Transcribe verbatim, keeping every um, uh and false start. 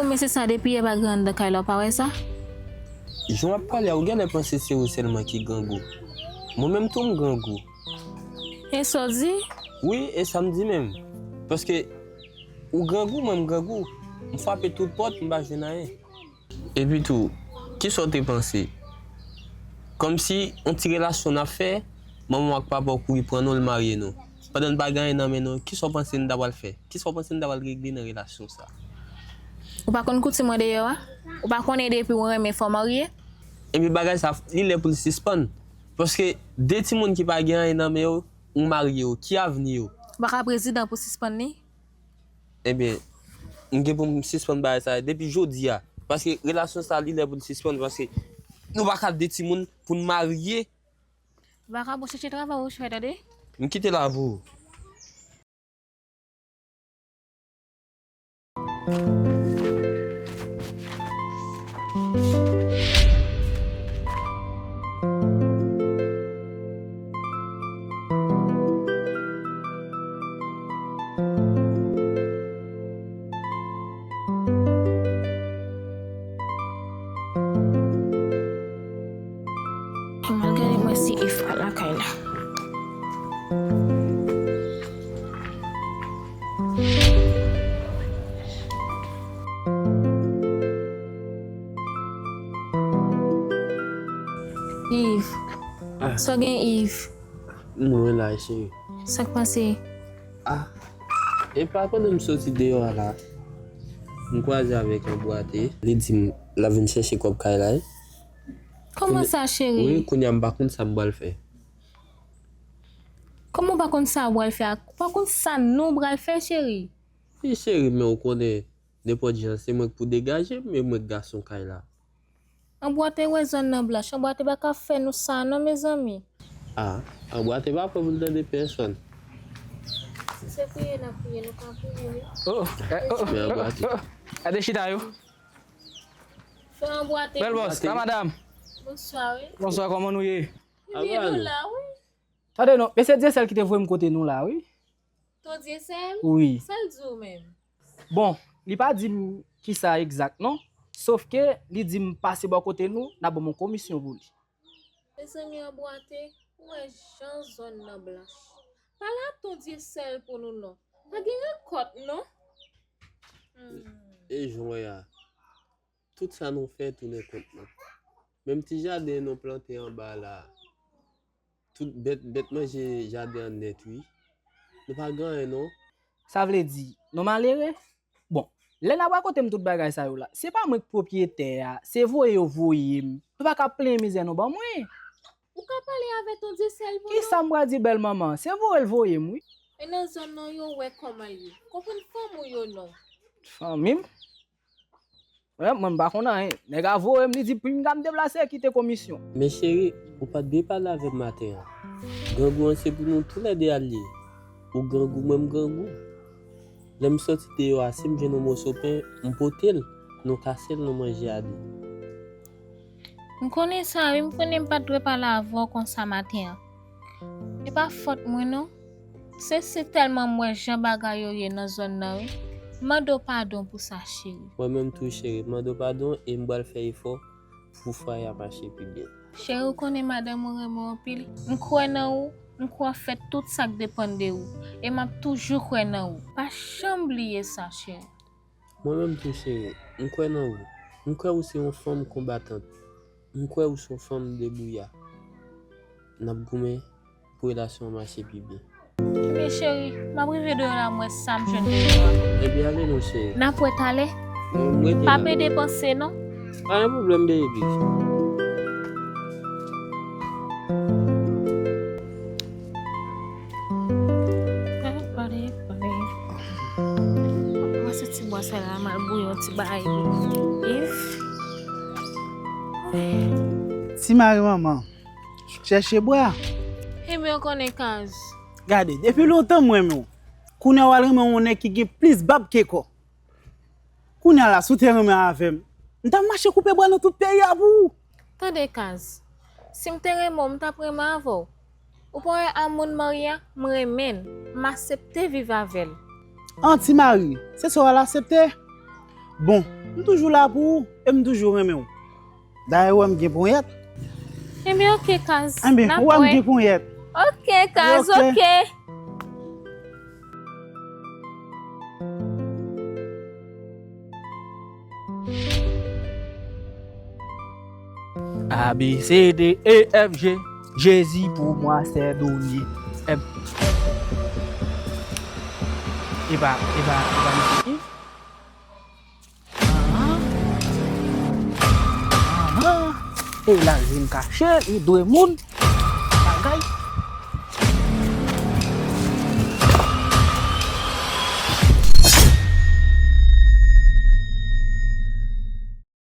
Mesye sa depi yè pa gen anndan kay la, w pa wè sa? Jan w ap pale a, ou genlè panse se ou sèlman ki grangou. Mwen menm tou m grangou. E sa w di? Wi, e sa m di menm. Paske ou grangou, mwen m grangou. M frape tout pòt, m pa jwenn anyen. Epi tou, kisa w te panse? Kòmsi yon ti relasyon n ap fè, manman w ak papa w kouri pran nou, l marye nou. Pandan n pa gen anyen nan men nou, kisa w panse n ta pral fè? Kisa w panse n ta pral regle nan relasyon sa? Ou pa konn koutim an deyò a? Ou pa konnen depi w renmen fò w marye? Ebyen bagay sa, li lè pou l sispann. Paske de timoun ki pa gen anyen nan men yo, ou marye yo, ki avni yo? Ou pa ka prezidan pou sispann li? Ebyen, m gen pou m sispann bagay sa depi jodi a. Paske relasyon sa, li lè pou l sispann, paske nou pa ka de timoun pou n marye. Vakabon, chèche travay ou fè, tande? M kite la pou ou. M al gade mwen si Eve pa lakay la. Eve. Ah. Sa w gen, Eve? Mwen la, cheri. Sa k pase? Ah. E pa pandan m soti deyò a la, m kwaze avèk yon bwate. Li di m l ap vin chèche kòb kay la, wi. Kòman sa, cheri? Wi, kounye a m pa konn sa m pral fè. Kòman w pa konn sa w pral fè a? Ou pa konn sa nou pral fè, cheri? Wi, cheri, men ou konnen, nenpòt jan, se mwen k pou degaje m, e mwen k gason kay la. Anbwate wè zòn nan blanch, Anbwate pa ka fè nou sa non, mezanmi. Ah, Anbwate pa pè pou l tande pèsonn. Si se priye n ap priye, nou ka priye, wi. Oh, eh, oh, men Anbwate. Oh, oh. Gade chita yo. Frè Anbwate. Bèl bòs, la madanm. Bonswa, wi. Bonswa, kòman nou ye? Ebyen, nou la, wi. Tande non, men se Dyesèl ki te voye m kote nou la, wi. Ton Dyesèl? Wi. Sa l di w menm? Bon, li pa di m kisa egzak non, sof ke li di m pase bò kote nou, n ap ban m yon komisyon pou li. Mezanmi, Anbwate, ou wè jan zòn nan blanch. Pale a Ton Dyesèl pou nou non. Pa gen rekòt non. Hmm. E jan w wè a, tout sa nou fè tounen kont nou. Menm ti jaden nou plante anba la, tout bèt, bèt manje jaden an nèt, wi. Nou pa gen anyen, non. Sa vle di, nou malere? Bon, lè n ap rakonte m tout bagay sa yo la, se pa mwen k pwopyetè a, se voye yo voye m. Nou pa ka plenyen mizè nou ban mwen. Ou ka pale avè Ton Dyesèl pou nou? Kisa m pral di bèl manman? Se voye l voye m, wi. E nan zòn nan yo wè kòman l ye. Konprann fanm ou yo non. Fanmi m? Mwen, mwen m pa konn anyen. Nèg a voye m, li di pou m ka m deplase kite komisyon. Men cheri, ou pa t dwe pale avè m maten an. Grangou an se pou nou toulède al ye. Ou grangou, mwen m grangou. Lè m soti deyò a, si m jwenn yon moso pen, m pote l, nou kase l, nou manje a de. M konnen sa, wi, m konnen m pa t dwe pale avè w konsa maten an. E pa fòt mwen non. Se, se tèlman m wè jan bagay yo ye nan zòn nan, wi. M mande w padon pou sa, cheri. Mwen menm tou, cheri, m mande w padon e m pral fè efò pou fwaye a mache pi byen. Cheri, ou konnen madanm ou renmen w anpil. M kwè nan ou, m kwè w ap fè tout sa k depann de ou. E m ap toujou kwè nan ou. Pa janm bliye sa, cheri. Mwen menm tou, cheri, m kwè nan ou. M kwè ou se yon fanm konbatant. M kwè ou se yon fanm debouya. N ap goumen pou relasyon an mache pi byen. Ebyen, cheri, m ap rive deyò la, m wè sa m jwenn deyò a. Ebyen, ale non, cheri. N ap wè talè. Bon, m rete la. Pa pede panse, non. Pa gen pwoblèm, baby. Pale, pale, pale. Mwen se ti bwa sa la, m al bouyi yon ti bagay pou Eve. Ti mari manman, chèche bwa. Ebyen, w konnen Kaz. Gade, depi lontan m renmen w. Kounye a w al renmen yon nèg ki gen plis bab ke kò. Kounye a la, si w te renmen avè m, m t ap mache koupe bwa nan tout peyi a pou ou. Tande, Kaz, si m te renmen w, m t ap renmen avè w. Ou pa wè a moun marye a, m renmen l, m aksepte viv avè l. An, ti mari, se sa w al aksepte? Bon, m toujou la pou ou e m toujou renmen w. Dayè, ou wè m gen ponyèt. Ebyen, oke, Kaz. Ebyen, ou wè m gen ponyèt. Oke, Kaz, Ok. oke. A, B, C, D, E, F, G. Jezi, pour moi, c'est donné. M. E pa, e pa, e pa misye ki? Ahan. Ahan. E la, vin kache, li dwe moun.